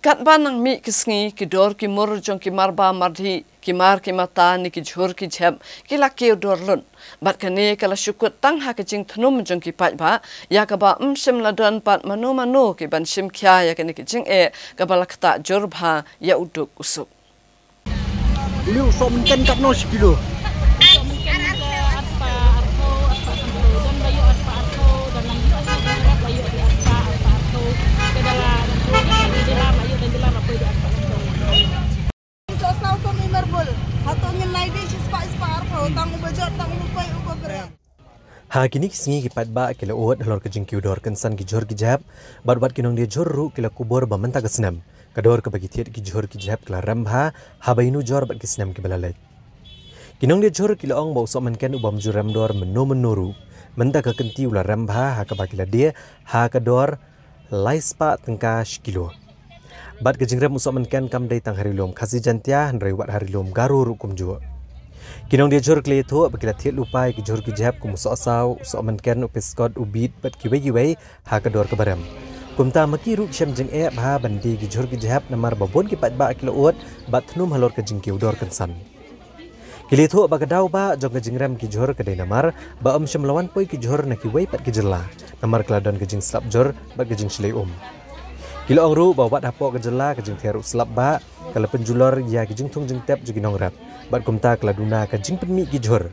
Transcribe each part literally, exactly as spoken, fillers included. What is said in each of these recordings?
Katba nang mih ki sngi, ki dor ki mur jong ki marba mardih, ki mar ki mata ne ki jhur ki jhep ki la kiew dor lut. Bad kane ka la shu kut tang ha ka jingthnum jong ki paidbah, ïa kaba ym shym la don pat mano mano ki ban shim khia ïa kane ka jingeh kaba la ktah jur bha ïa u duk u suk. Une u sohmynken katno shi kilo? Sohmynken ka arspah arphew, arspah sanphew. Don ba ïoh arspah arphew, don lang ïoh arspah arphew, ba ïoh arspah arphew. Ka da la, la ïoh, don ba ïoh arspah sanphew. Sohsaw ko mi merbul. Hato ngin lai dei shispah, shispah arphew, tang uba jot, tang uba poi, uba briew. Ha kine ki sngi ki paidbah ki la ud halor ka jingkiew dor kynsan ki jhur ki jhep, bad wat ki nongdie jhur ruh ki la kubur ba mynta ka snem ka dor kaba ki thied ki jhur ki jhep ka la rem bha, haba ïanujor bad ki snem kiba la leit. Ki nongdie jhur ki la ong ba u sohmynken u bym ju rem dor mynno mynno ruh, mynta ka kynti u la rem bha ha kaba ki la die ha ka dor lai spah tyngka shi kilo. Bad ka jingrem u sohmynken kam dei tang ha ri lum Khasi Jaintia, hynrei wat ha ri lum Garo ruh kumjuh. Ki nongdie jhur ki la ïathuh ba ki la thied lypa ïa ki jhur ki jhep kum u sohsaw, u sohmynken, u peskot, u bit bad kiwei kiwei ha ka dor kaba rem. Kumta ma ki ruh ki shem jingeh bha ban die ki jhur ki jhep namar ba bun ki paidbah ki la ud bad thnum halor ka jingkiew dor kynsan. Ki la ïathuh ba ka daw ba jong ka jingrem ki jhur ka dei namar ba ym shym la wan poi ki jhur na kiwei pat ki jylla, namar ka la don ka jingslap jur bad ka jingshlei um. Ki la ong ruh ba wat hapoh ka jylla ka jingther u slap ba ka la pynjulor ïa ki jingthung jingtep jong ki nongrep, bad kumta ka la duna ka jingpynmih ki jhur.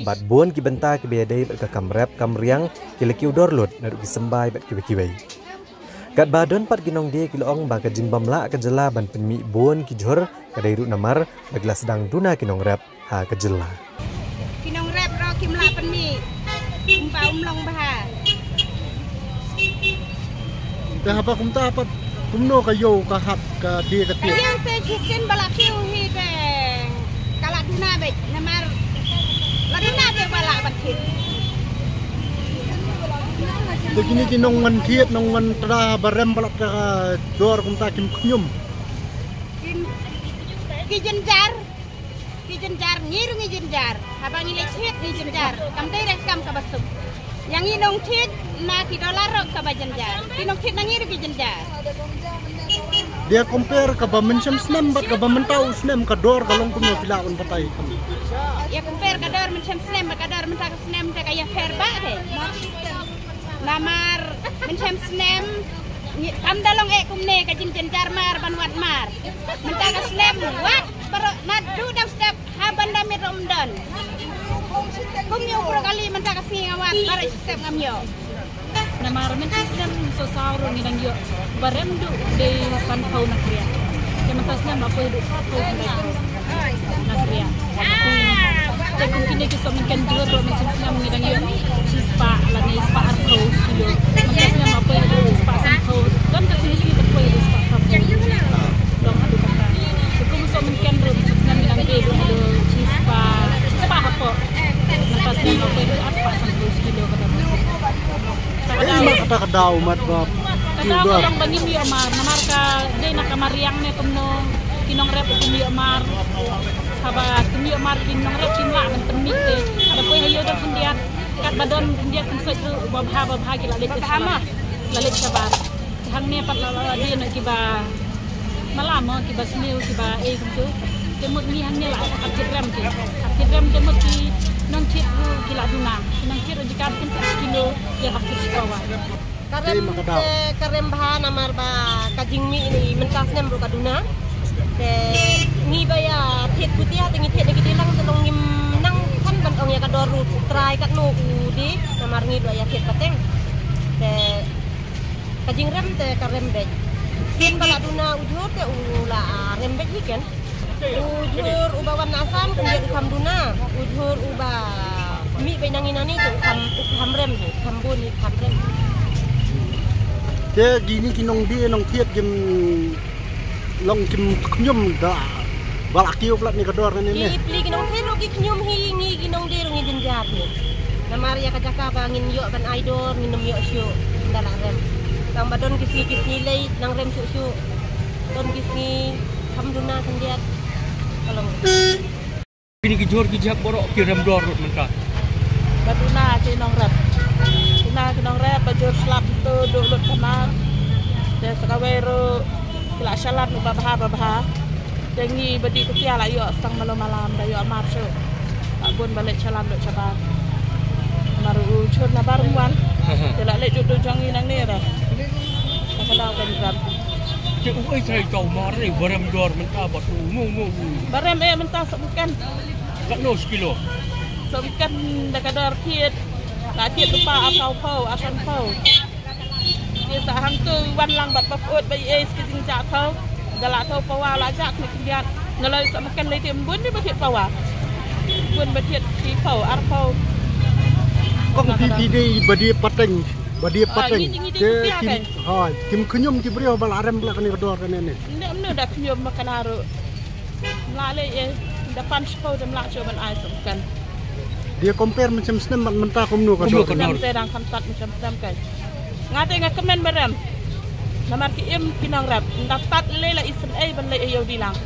Bad bun ki bynta kiba ïadei bad ka kam rep kam riang ki la kiew dor lut naduh ki symbai bad kiwei kiwei. Katba don pat ki nongdie ki la ong ba ka jingbym lah ka jylla ban pynmih bun ki jhur ka dei ruh namar ba ki la sdang duna ki nongrep ha ka jylla. Ki nongrep ruh kim lah pynmih. Kumba um long bha. Te haba kumta pat kumno ka ïew ka hap ka die ka thied? Ka ïew te shisien ba la kiew hi te ka la duna beit namar la duna te ba la ban thied. Te kine ki nongwan thied, nongwan tra ba rem ba la tra dor kumta kim khñium? Kim, ki jynjar, ki jynjar, ngi ruh ngi jynjar. Haba ngi leit thied ngi jynjar. Kam dei re kam kaba suk. Ïa ngi nongthied na ki dollar ruh kaba jynjar. Ki nongthied na ngi ruh ki jynjar. Ïa compare kaba mynshem snem bad kaba mynta u snem ka dor ka long kumno, phi lah ban batai kumno? Ïa compare ka dor mynshem snem bad ka dor mynta ka snem te ka ïapher bha te. Namar mynshem snem ngi, kam da long eh kumne ka jingjynjar mar ban wad mar. Mynta ka snem wad baroh naduh dang step ha ban da miet ruh ym don. Kum ïa u brokoli mynta ka sngi nga wad baroh step ngam ïoh. Namar mynshem snem sohsaw ruh ngi dang ïoh ba rem duh dei sanphew na kriah. Te mynta snem la poi haduh sanphew na kriah. Te kum kine ki sohmynken jhur ruh mynshem snem ngi dang ïoh shispah lane spah arphew kilo. Mynta snem la poi haduh shispah sanphew. Don ka sngi sngi ba poi haduh spah arphew. Long haduh kata. Te kum sohmynken ruh mynshem snem ngi dang die haduh shispah, shispah hapoh. Mynta snem la poi haduh arspah sanphew kilo kata. Ei, ma kata ka daw mat ba. Ka daw ka long ba ngim ïoh mar, namar ka dei na ka mariang ne kumno, ki nongrep kim ïoh mar. Haba kim ïoh mar ki nongrep kim lah ban pynmih te. Haba poi ha ïew don khyndiat, katba don khyndiat khynsoit ruh ba bha ba bha ki la leit shabar. La leit shabar. Hangne pat la la dei na kiba mala mo kiba sniew kiba ei kumtu. Te mut ngi hangne la hap thied rem ki. Hap thied rem te mut ki nongthied ruh ki la duna. Ki nongthied ruh jaka ba kin thied kilo ki hap thied shikawa. Ka rem te ka rem bha namar ba ka jingmih ni mynta snem ruh ka duna. Te ngi ba ïa thied kutia te ngi thied da ki dilang te long ngim nang kan ban ong ïa ka dor ruh trai katno u dei namar ngi ba ïa thied pateng. Te ka jingrem te ka rem beit. Sien ba la duna u jhur te u la rem beit hi ken. U jhur uba wan na Assam khyndiat u kham duna. U jhur uba mih beit na ngi na ni te u kham, u kham rem hi, kham bun hi, kham rem. Te kine ki nongdie nongthied kim long kim khñium da ba la kiew palat ne ka dor ne ne. Ki pli ki nongthied ruh ki khñium hi, ngi ki nongdie ruh ngi jynjar hi. Namar ïa ka jaka ba ngin ïoh ban ai dor ngin ym ïoh shuh da la rem. Tang ba don ki sngi ki sngi leit nang rem shuh shuh. Don ki sngi kham duna khyndiat. Ka long. Kine ki jhur ki jhep baroh ki rem dor lut mynta. Ba duna ki nongrep. Duna ki nongrep ba jhur slap tu duh lut kamar. Te sa kawei ruh ki Shalan u babha babha. Te ngi ba dih kutia la ïoh stang malu malam da ïoh mar shuh. La bun ba leit shalan lut shabar. Mar u chun na bar wan. Te la leit duk duk jong ngi nangne da. Ka daw kan ram. Te u ai trai tau mar ni barem dor mynta bad u ngu ngu ngu. Barem eh mynta sa bukan. Katno sekilo? Sa bukan da ka dor thied. La thied rupa arphew phew, arphew phew. Te sa hangtu wan lang bad ba put ba i es ki jingjah tau. Da la tau pawa la jak ni kiat. Na lai sa makan lai te bun ni ba thied pawa. Bun ba thied ki pau, arphew. Kong pi pi dei ba dei pateng, ba dei pateng. Ngi ngi dei ki pia kan. Ha, kim khñium ki briew ba la rem ba la kane ka dor kane ne. Nde mnu da khñium makan aru. Mla lei eh, da pan shipau da mla shu ban ai sum kan. Dia compare macam snem mat mynta kumno ka dor. Snem te dang khamtat macam snem kan. Nga te nga kmen barem. Namar ki im ki nongrep, nda tat lei la isynei ban lei ïew dilang.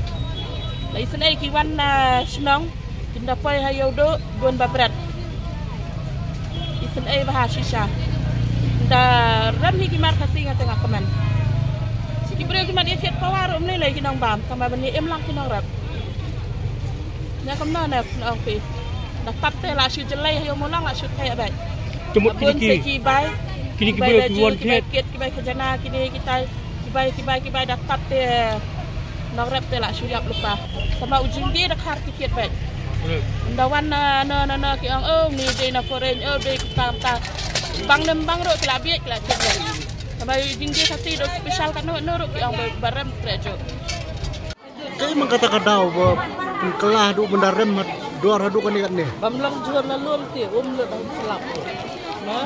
La isynei ki wan na shnong, kin da poi ha ïew do, bun ba bret. Isynei ba ha shisha. Da rem hi ki mar Khasi nga te nga kmen. Ki briew ki mat ïa thied pawa ruh mlei lei ki nongbam, tang ba ban ïa im lang ki nongrep. Nya kumno na kumno ong phi. Da tat te la shu jlei ha ïew mulang la shu thei abai. Te mut kini ki, ki bai. Kini ki bai ki wan thied. Ki bai khajana kini ki tai. Ki bai ki bai ki bai da tat te. Nongrep te la shu ïap lypa. Tang ba u jingdie da khar ki thied bai. Nda wan na na na na ki ong oh ni dei na foreign oh dei ki tam ta. Bang nem bang ruh ki la bieit ki la thied bai. Tang ba u jingdie Khasi do special katno no ruh ki ong barem trejo. Kaei man kata ka daw ba pynkylla haduh ban da rem ha dor haduh kane kane. Bam long jhur la lum te um le bang slap. Na?